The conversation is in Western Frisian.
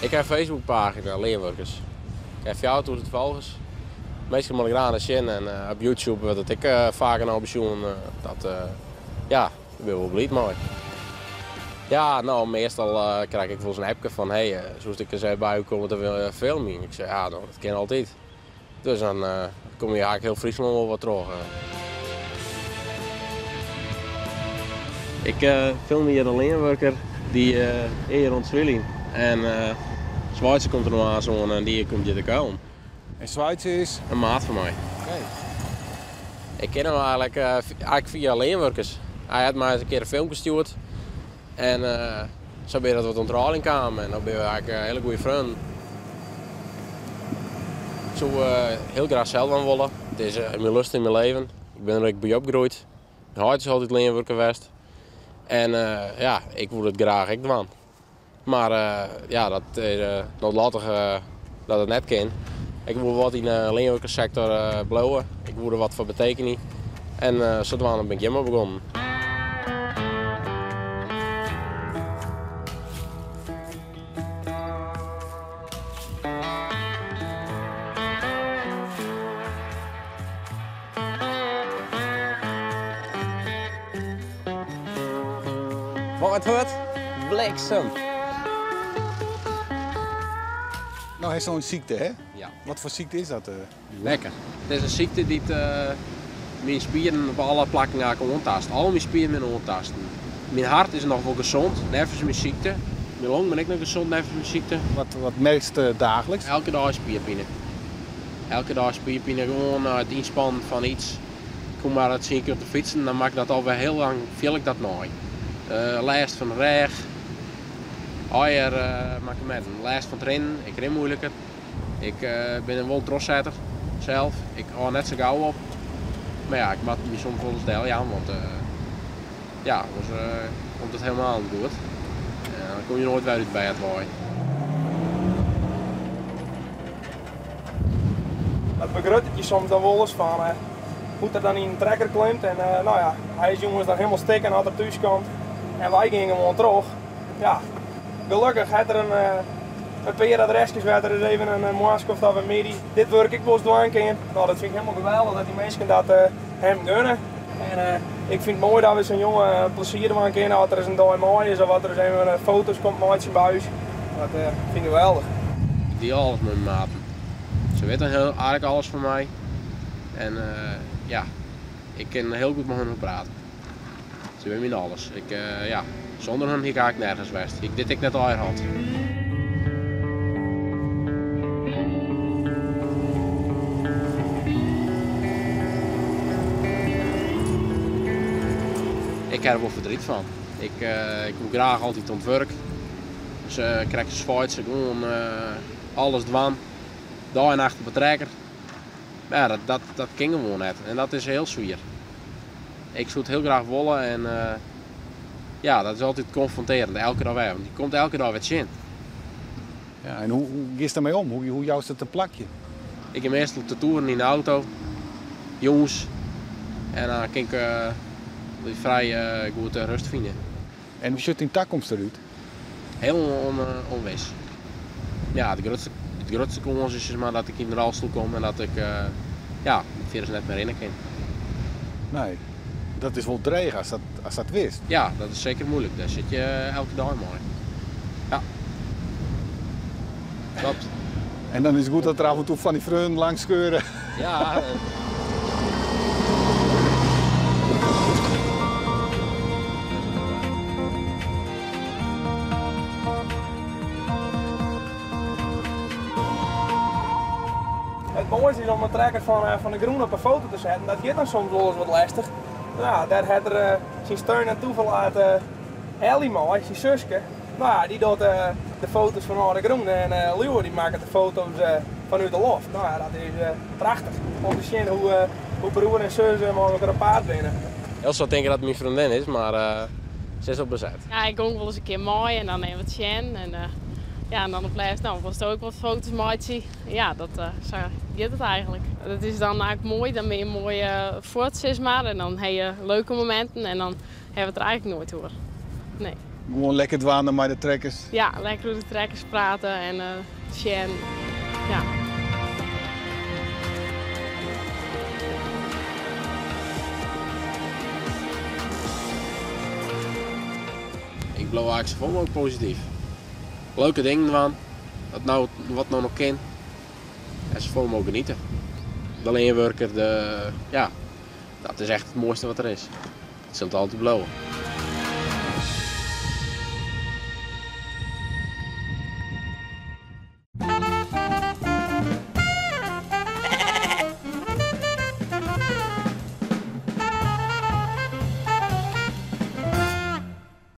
Ik ha in Facebookpagina, Leanwurkers. Ik ha 4000 folgers. Minsken moatte graach nei sjen en op YouTube wurdt it ek faker no besjoen. Dat, ja, dêr bin ik wol bliid mei. Ja, no, meastal krij ik wolris in appke fan hey, soest ek ris even by komme te filmjen? Ik sei, ja, no, dat kin altyd. Dus dan kom je eigentlik hiel Fryslân wol wat troch. Ik film hjir in leanwurker dy't hjir oan it swyljen. En Zwaitse komt der no aanst oan en dy komt hjir te kuilen. En Zwaitse is? In maat fan my. Oké. Ik ken him eigentlik fia leanwurkers. Hy hat my ris in kear in filmke stjoerd en sa bin dat wat oan it rôljen kaam en no binne we eigentlik hiele goede freonen. Ik soe hiel graach sels dwaan wolle. It is myn lust yn myn leven. Ik bin der ek by opgroeid. Myn heit is altyd leanwurker west. En ja, ik woe dat graach ek dwaan. Mar ja, dat is noodlottig dat it net kin. Ik woe wat yn de leanwurkersektor bliuwe. Ik woe der wat foar betekenje. En sadwaande bin ik hjirmei begûn. Wat hurd? Bliksem! No hast zo'n sykte, hè? Ja. Wat foar sykte is dat? Lekker. It is in sykte dy't myn spieren op alle plakken eigentlik oantaast. Al myn spieren binne oantaast. Myn hart is noch wol gesond, neffens myn sykte. Myn longen binne ek noch gesond neffens myn sykte. Wat merkst daagliks? Elke dei spierpine. Elke dei spierpine, gewoan it ynspannen fan iets. Ik kom mar tsien kear op de fyts en dan moat ik dat alwer hiel lang, fiel ik dat nei. Lêst fan de rêch, eier mankementen, lêst fan it rinnen, ik rin moeiliker. Ik bin wol in trochsetter sels, ik hâld net sa gau op. Mar ja, ik moat my soms wolris deljaan, want ja, oars komt it helemaal net goed. En dan kom je noait wer út bêd wei. Dat begruttet je soms dan wolris fan hoe't er dan yn in trekker klimt. En no ja, hy is jûns dan hielendal stikken as er thús komt. En wy gean gewoan troch. Ja, gelokkich hat er in pear adreskes wêr't er ris even in moarnskoft of in middei dit wurk ek wolris dwaan kin. No, dat fyn ik hielendal geweldich dat dy minsken dat him gunne. En ik fyn it moai dat we sa'n jonge plezier dwaan kinne as er ris in dei mei is of as er ris even foto's komt meitsjen by ús. Dat fyn ik geweldich. Ik diel alles mei myn maten. Se witte eigentlik alles fan my. En ja, ik kin hiel goed mei hun prate. Se binne myn alles. Ik, ja, sûnder hun hie ik eigentlik nergens west. Hie ik dit ek net allegear hân. Ik ha der wol ferdryt fan. Ik, ik woe graach altyd oan it wurk. Dus krekt as Feitse gewoan alles dwaan. Dei en nacht op de trekker. Mar ja, dat, dat kin gewoan net. En dat is hiel swier. Ik soe it hiel graach wolle en ja, dat is altyd konfrontearjend, elke dei wer. Want je komt elke dei wer tsjin. Ja, en hoe, hoe giest dermei om? Hoe, hoe joust it in plakje? Ik gean meastal te toeren yn de auto, jûns. En dan kin ik frij goed rêst fine. En hoe sjocht dyn takomst derút? Hiel ûnwis. Ja, de grutste, de grutste kâns is sis mar dat ik yn de rolstoel kom en dat ik ja, fierders net mear rinne kin. Nee, dat is wol dreech ast dat, ast dat witst. Ja, dat is seker moeilik. Dêr sit je elke dei mei. Ja. Klopt. En dan is it goed dat der af en toe fan dy freonen langs skeure. Ja. It moaiste is om in trekker fan de grûn op 'e foto te setten. Dat giet dan soms wolris wat lestich. No, dêr hat er syn steun en toeferlaat Ellie mei, syn suske. No ja, dy docht de foto's fanôf de grûn en Liuwe dy makket de foto's fanút de loft. No ja, dat is prachtich om te sjen hoe broer en sus mei elkoar op paad binne. Hiel soad tinke dat it myn freondin is, mar se is al beset. Ja, ik gong wolris in kear mei en dan even wat sjen. En ja, en dan op lêst, no, wolst ek wat foto's meitsje? Ja, dat, sa giet it eigentlik. Dat is dan eigentlik moai, dan binne je moai fuort, sis mar. En dan ha je leuke mominten en dan ha we it der eigentlik noait oer. Nee. Gewoan lekker dwaande mei de trekkers. Ja, lekker oer de trekkers prate en sjen. Ja. Ik bliuw eigentlik safolle mooglik posityf. Leuke dingen dwaan, wat no, wat no noch kin. En safolle mooglik geniete. De leanwurker, de, ja, dat is echt it moaiste wat der is. It sil it altyd bliuwe.